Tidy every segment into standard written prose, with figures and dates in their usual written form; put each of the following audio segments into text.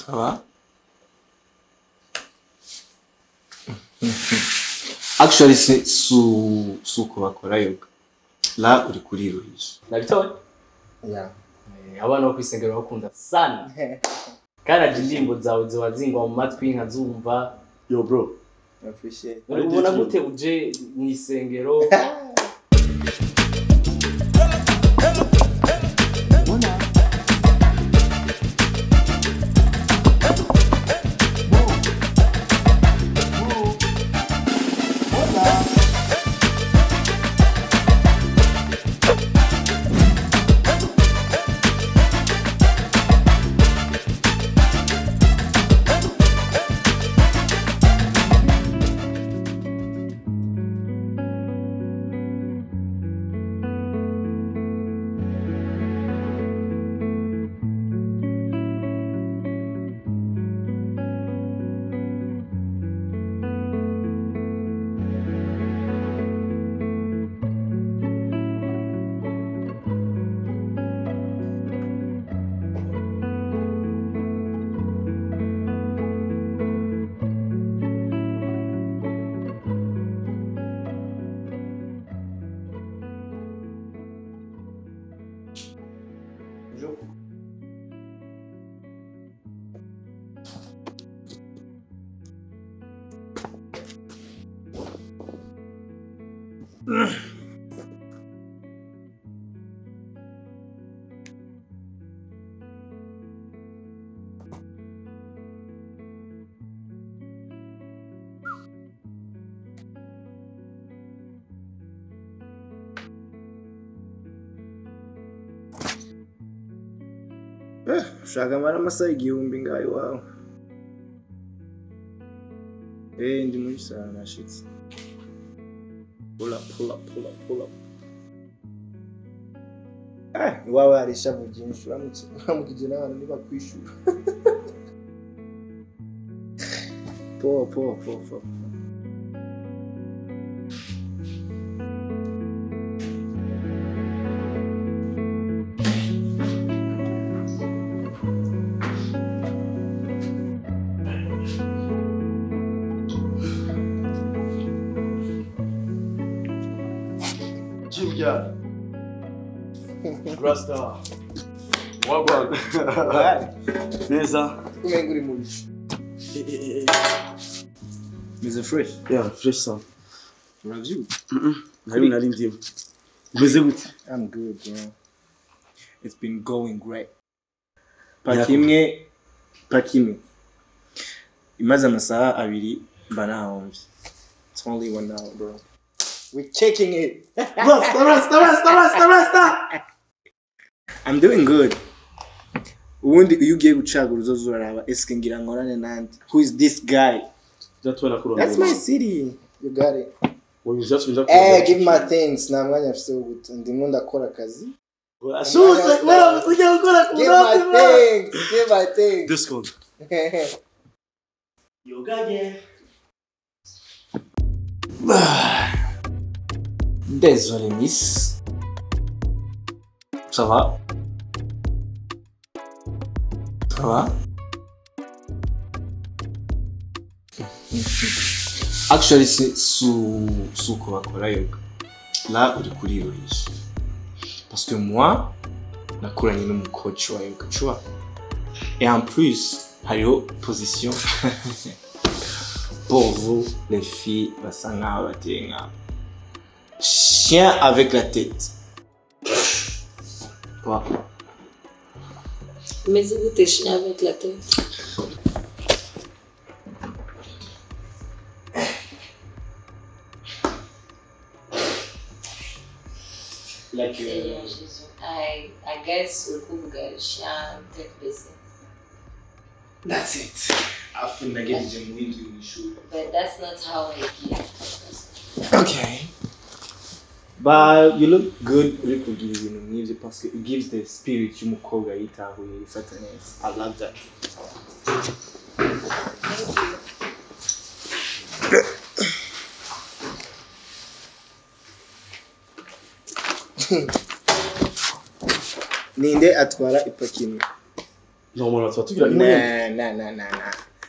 Ça va? Actually, si suko bakora yoga. La uri kuriruhisha. Nabitoye? Yeah. Abana bo kwisengera bakunda sana. Kana indirimbo zawe ziba zingwa mu matwi nkazumva. Yo bro. I appreciate. Ubona gute uje mu isengero? Ushaka amara amasaha 1000 ngaho iwawe. Ndi muri sala nashitse. Pull up, pull up, pull up, pull up. Iwawe hari ishavu ryinshi, uramukije n'abantu ntibakwishura. Po, po, po, po. Rasta. Wagwan. Neza. Umenga uri mu bicu. Meze fresh. Yeah, fresh sound. Uravyuka? Nari ndimo. Umeze gute? I'm good, bro. It's been going great. Pakimwe. Imaze amasaha 2 mba nahomvye. It's only 1 hour, bro. We're kicking it. Rasta, rasta, rasta, rasta, rasta. I'm doing good. Ubundi iyo ugiye gucagura uzoza uraraba eske ngira nkorane nande. Who is this guy? That's my city. You got it. Hey, give my things. Nta mwanya mfise wo guta. Ndimo ndakora akazi. Give my things. Give my things. Discount. You got it. Désolé, miss. Ça va? Ça va? Actually, si suko bakora yoga. La uri kuriruhisha. Parce que moi, nakuranye n'umucoach wa yoga, tu vois. Et en plus, hariho position pour vous, les filles, basa nkaho bateye nkaho. Chien avec la tête. Quoi? Mais vous t'es chien avec la tête. Like, Seigneur Jésus. I guess ukuvuga chien tête baissée. That's it. Afu nagejeje mu windwi mw'ishuri. But that's not how I give. Okay. But you look good uri kugira ibintu nk'ivyo parce que it gives the spirit y'umukobwa yitahuye yifata neza. I love that. Thank you. Ninde atwara ipaki imwe? Normalement tuba tugira imwe. Na na na na.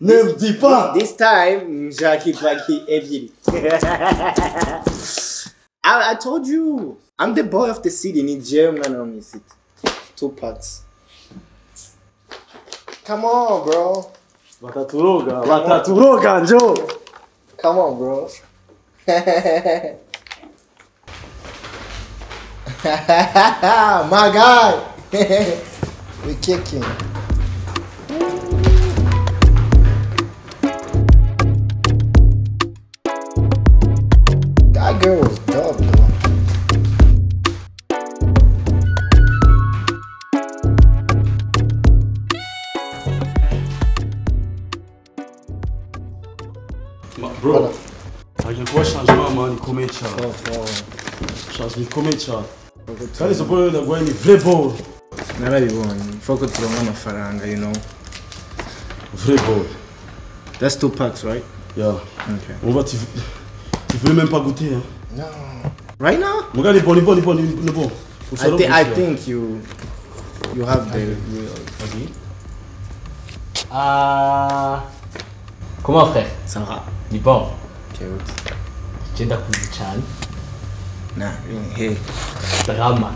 Ne me dis pas. This time nshaka ipaki ebyiri. I told you I'm the boy of the city, ni jewe mwana wo mw'icity. 2 parts. Come on bro. Bataturoga njo. Come on bro. My guy. We kicking. That girl was dope though. Bro, hagiye kuba changement man ikomeye cyane. Changement ikomeye cyane. Kandi izo ball ndaguhaye ni vrai ball. Narabibonye. Foko turonka amafaranga, you know. Vrai ball. That's 2 packs, right? Yeah. Okay. On va tu voulais même pas goûter hein. No. Right now? Mon gars, il est bon, il est bon, il est bon, il est bon. I think you have the real. Okay. Comment frère? Ça va. Ni bon. Okay, okay. Je ndakuzi cyane. Na, hey. Drama.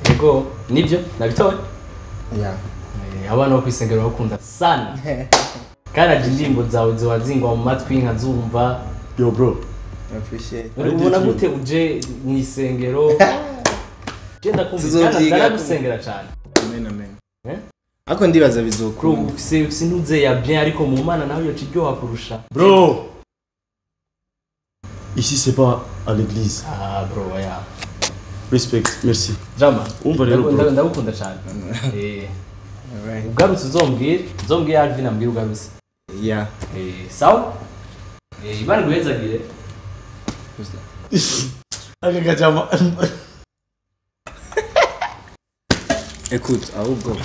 Ego, nibyo nabitoye? Yeah. Abana bo kwisengera bakunda sana. Kandi indirimbo zawe ziba zingwa mu matwi nkazumva. Yo bro. I appreciate. Ubona gute uje mu isengero? Je ndakumva ndagusengera cyane. Amen amen. Eh? Ako ndibaza bizokuru. Ufise ntuze ya bien ariko mu mana nawe yo kiryoha kurusha. Bro. Ici c'est pas à l'église. Ah bro, yeah. Respect, merci. Drama. Umva rero bro. Ndagukunda cyane. Eh. Alright. Ugarutse uzombwire Alvin ambwire ugarutse. Yeah. Eh, sawa? Eh, Imana guhezagire. Aka kajama. Écoute, ahubwo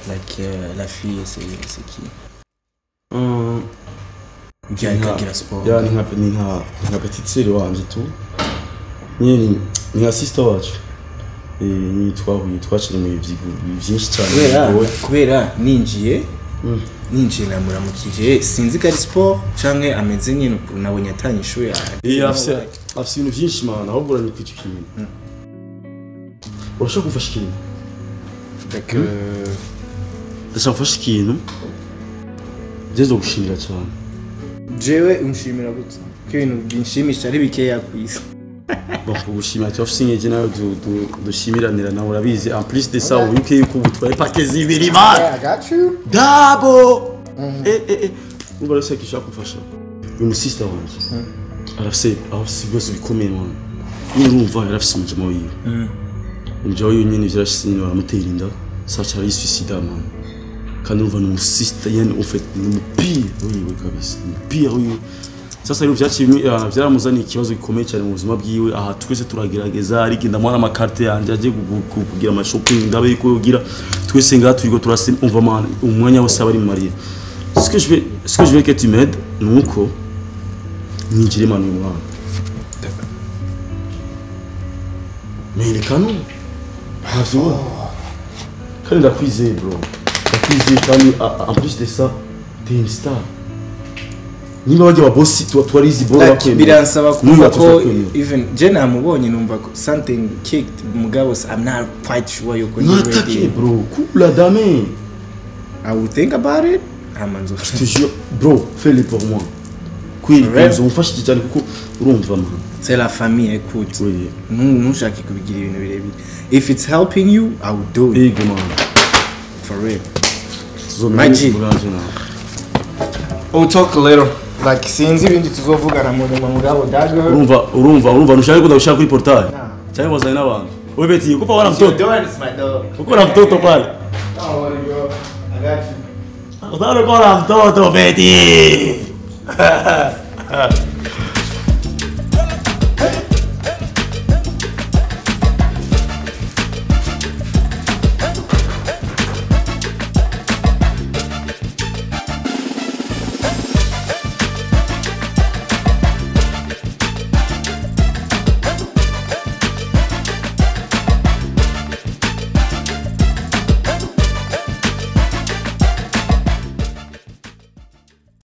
like la fille c'est qui? Ngira sport. Ya ni nka petite sœur wanje tu. Ni nka sister wacu. Ni twahuye twacire mu byinshi cyane. Kubera ninjiye namuramukije sinzi ko ari sport canke ameze nyine ukuntu nabonye atanye ishuri. Eh afise ibintu byinshi man ahubwo uranyika icyo kintu. Urashaka kumfasha ikintu? Like ndashaka gufasha ikintu. Byezo gushimira cyane. Jewe unshimira gute? Ko ibintu binshimisha ari bikeya ku isi. Bon, kugushimira turafise inyeje nawe dushimiranira nawe urabizi. En plus de ça wibuke yuko ubu twari paquet zibiri man. Yeah, I got you. Dabo. Eh. Umva rero shaka kumfasha. Uyu musista wanje. Arafise ibibazo bikomeye man. Urumva yarafise umujama wiwe. Umujama wiwe nyene vyarashitse nyene baramutera inda. Sacha arisuicida man. Kandi urumva ni umusista nyene en fait ni umupira wiwe kabisa. Umupira wiwe. Sasa rero byaramuzaniye ikibazo gikomeye cyane mu buzima bwiwe. Aha twese turagerageza arigenda mwana amakarte yanje aje kugira ama shopping ndabe yuko yogira twese ngaha turiko turasimva man umwanya wose abari mu Maria. Ce que je veux que tu m'aides nuko ninjire man uyu mwana. Mais il est canon. Bravo. Kandi ndakwizeye bro. Ndakwizeye kandi en plus de ça t'es une star. Niba bajya babosi twarizi bro bakwemera. Biransaba kuvuga ko even je namubonye numva something kicked mugabo I'm not quite sure yuko ni ready bro. Cool la dame. I will think about it. Amanzo. Je te jure bro, fais-le pour moi. Kweli uzomfasha cyane kuko urumva man. C'est la famille, écoute. Oui. Nous nshaka kubigira ibintu birebire. If it's helping you, I will do it. Yego man. For real. Magic. We'll talk later. Like sinzi ibindi tuzovugana mu nyuma mugabo dago. Urumva nushaka kudagushaka kuri portail. Cyangwa wazanye n'abantu. Wewe beti uko wana mtoto. Uko na mtoto pale. Don't worry bro. I got you. Uko na mtoto beti.